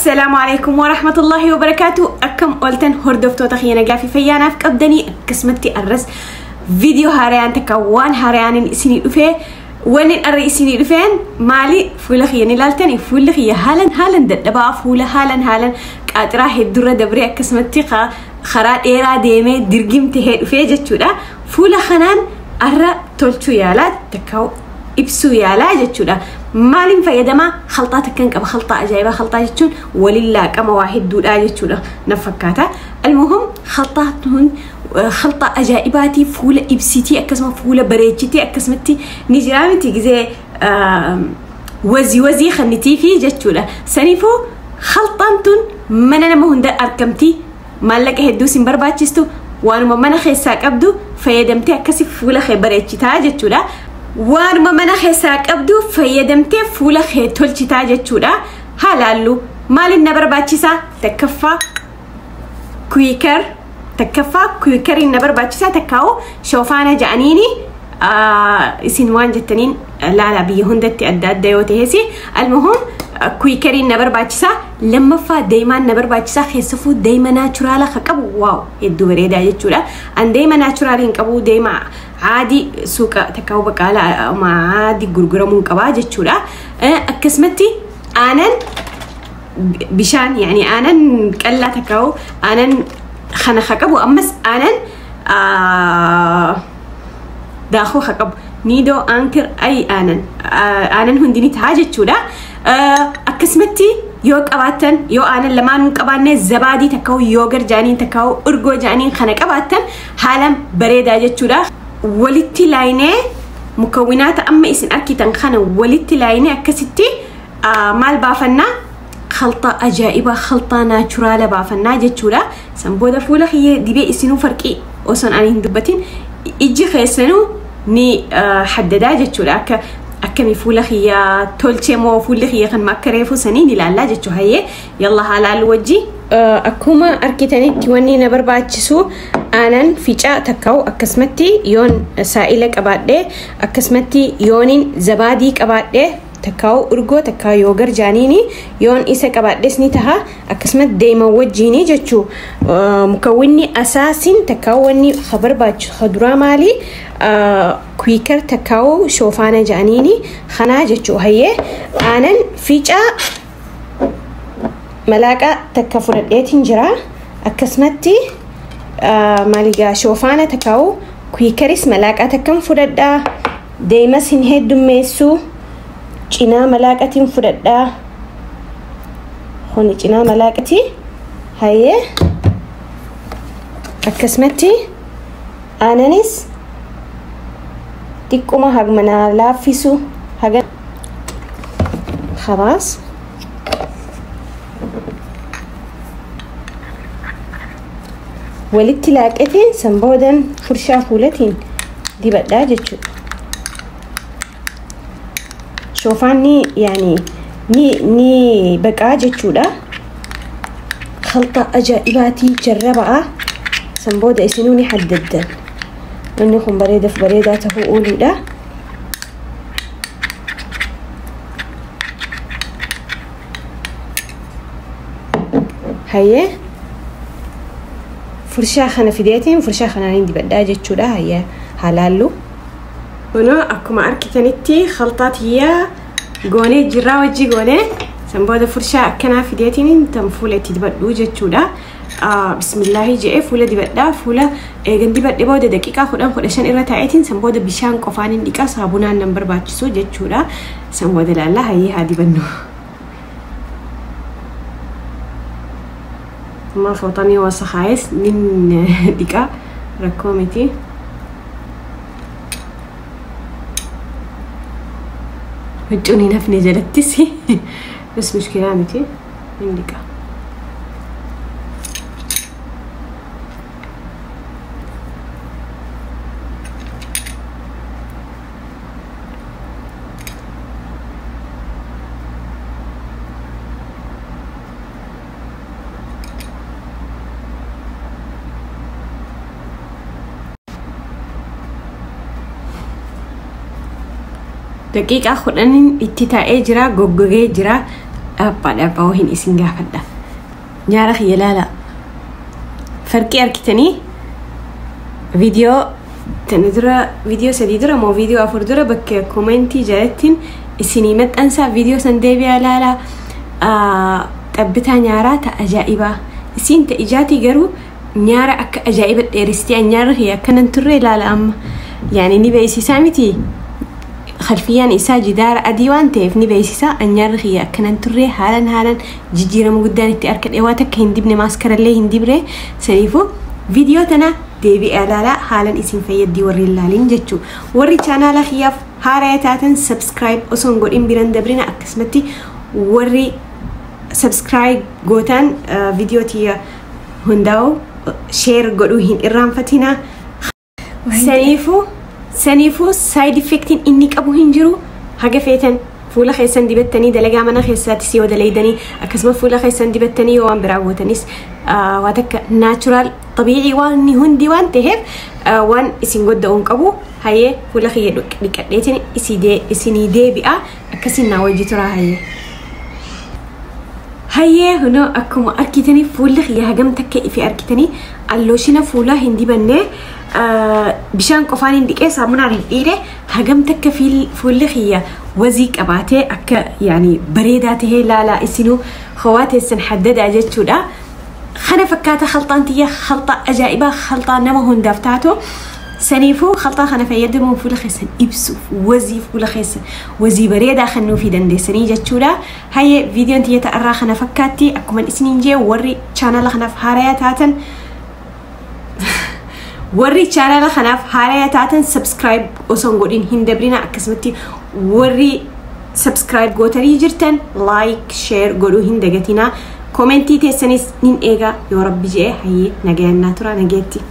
السلام عليكم ورحمة الله وبركاته. أكم قلتن هردفتو تخينا قافي فيانا في قبدني قسمتي الرس فيديو هاريان تكوان هاريان إسيني أفه وين الرئيسيني رفين مالي فولا خياني لالتني فولا خيا هالن هالن دبا فولا هالن هالن قاطرة الدرة دبري قسمتي خرا إيرا ديمي درجم تهي أفه جتشودا فولا خنان أرى تولتو يالا تكاو إبسو يالا جتشودا مالين فيدما خلطات كنك أبا خلطة عجيبة خلطة جتشون ولله كما واحد دول جتشودا نفكاتا. المهم خلطاتهن خلطة عجائباتي فولة إبسيتي أكسمة فولة بريتشتي أكسمتي نجرامتي زي وزي وزي خنتي في جتشودا سنيفو خلطانتن من أنا مهند أركمتي مالك هدوسين برباتشستو وأنا ما خيساك أبدو فيدمتي أكسف فولة خي بريتشتا جتشودا وانما mana keessaa qabdu fayyadamtee fuula kee tolchitaa jechuudha. Haalaallu maaliin na barbaachisaa? Takkaffaa Quaker, takkaffaa Quakeriin na barbaachisaa, takkaa'u shoofaana ja'aniini isin waan jettaniin laala biyya hundatti adda adda yoo ta'es almuhum Quakeriin na barbaachisaa. Lammaffaa deemaan na barbaachisaa, keessafuu deema naachuraala ka qabu waaw hedduu bareedaa jechuudha. An deema naachuraala hin qabu, deema عادي سوق تكاو بقالة مع عادي غرغرمون قبا جتشودا. أكسمتي أنا بشان يعني أنا كلا تكاو أنا خنا خكب وأمس أنا داخو خكب نيدو أنكر أي أنا أنا هنديني تهاجتشودا. أكسمتي يو قباتن يو أنا لما قبانة زبادي تكاو يوغر جانين تكاو أرجو جانين خنا قباتن حالا بريدة جتشودا. ولدتي لاينة مكونات أما إسن أكي تنخانة ولدتي لاينة أكستي مال بافنا خلطة عجائبة خلطة ناتشورالة بافنا جتشورا سنبودا فولا هي دي إسنو فرقي أصلا أنا هندبتين إجي خيسنو ني حددا جتشورا أكمي فولا هي تولشي مو فولا هي خن مكريفو سنين لا لا جتشو هي يلا هلا الوجي. أكوما أركيتاني توني نبرباتشسو آنان فيجا تكاو أكسمتي يون سائلة قبادة أكسمتي يونين زبادي قبادة تكاو أرجو تكاو يوغر جانيني يون إسا قبادة سنتها أكسمت ديما وجيني جتشو مكوني أساسين تكاوني خبر باتش خضرا مالي كويكر تكاو شوفانا جانيني خنا جتشو هي آنان فيجا ملاقة تكفرت جرا أكسمتي ماليجا شوفانا تكاو كويكريس ملاقة تكم فردا ديما سنهد دميسو جنا ملاقة فردا خوني جنا ملاقتي هاي أكسمتي أنانيس تكوما هجمنا لافيسو هجم خلاص. ولدتي لاقتين سنبودا فرشة فولتين دي بقى جتشو شوفاني يعني ني بقى جتشو ده خلطة عجائباتي جربها سنبودا اسنوني حددن انكم بريدة في بريدة تقولوا ده هيا فرشاة خنا فديتين فرشاة خنا عندي بداجة شودا هي حلالو هنا أكما أركتنتي خلطات هي جوني جراوجي جوني سنبودا فرشاة كنا فديتين تنفولة تبدو شودا بسم الله جاء فولة دي بدا فولة جندي بدي بودا دقيقة خدام خدشان إرا تاعتين سنبودا بشان قفانين دقيقة صابونا نمبر باتشسو جت شودا سنبودا لالا هي هادي بنو ما فوطاني وسخايس من ديكا ركومتي هجوني نفني جلتسي بس مشكلة متي من ديكا دقيقة خدنين اتتاء جرا غوغوغي جرا Dhaabbaa dhaabbaa wahiin isin gaafadha. Nyaara kiyya laala. Farqii argitanii? Viidiyoo tana dura, viidiyoo 3 dura moo viidiyoo 4 dura, bakka koomentii jalattiin isinii maxxansaa, viidiyoo san deebi'aa laalaa. Xabbitaa nyaaraa ta ajaa'ibaa. Isiin ta ijaatii garuu nyaara akka ajaa'iba dheeristee, nyaarri kiyya akkanan turre ilaala amma. Yaani ni beeksisaa miti. Khalfiyyaan isaa jidaara adii waan ta'eef ni beeksisa. Nyaarri kiyya akkanan turre, haalan haalan jijjiirama guddaan itti argadhe. Waan takka hin dibne, maaskarallee hin dibre. Saniifuu viidiyoo tana deebi'ee ilaalaa, haalan isin fayyaddi warri ilaalin jechuu. Warri chaanaala kiyyaaf haaraa taatan subscribe osoo hin godhin biran dabrina. Akkasumatti warri subscribe gootan viidiyoo tiyya hundaa'u share godhuu hin irraanfatina. Saniifuu side effectiin inni qabu hin jiru. Haga feetan fuula keessan dibattanii dalagaa mana keessaattis yoo dalaydanii, akkasuma fuula keessan dibattanii yoo waan biraa gootanis, waa takka natural xabiicii waan hundi waan ta'eef waan isin godda'uun qabu. Hayyee, fuula kiyya dhiqadheetiin isinii deebi'a, akkasiin naa wajji tura. Hayyee. Hayyee, hunoo akkuma argitanii fuulli kiyya hagam takka ife argitanii. Allooshina fuulaa hin dibanne, bishaan qofaan hin dhiqee, saamunaan hin dhiire. Hagam takka fuulli kiyya wazii qabaatee akka yaani bareedaa tahee laalaa, isinuu hawaa teessan haddadaa jechuudha. Kana fakkaata khalxaan tiyya, khalxaa ajaa'ibaa, khalxaa nama hundaaf taatu. Saniifuu khalxaa kana fayyadamuun fuula keessan ibsuuf, wazii fuula keessan wazii bareedaa kennuufii dandeessanii jechuudha. Hayyee, viidiyoon tiyya ta'arraa kana fakkaatti. Akkuma isiniin jee, warri chaanala kanaaf haaraya taatan subscribe osoo hin godhin hin dabrina. Akkasumatti warri subscribe gootanii jirtan like, share godhuu hin dagatinaa. Koomentii teessanis nin eegaa yoo rabbi je'e. Hayyee, nagayannaa tura, nageetti.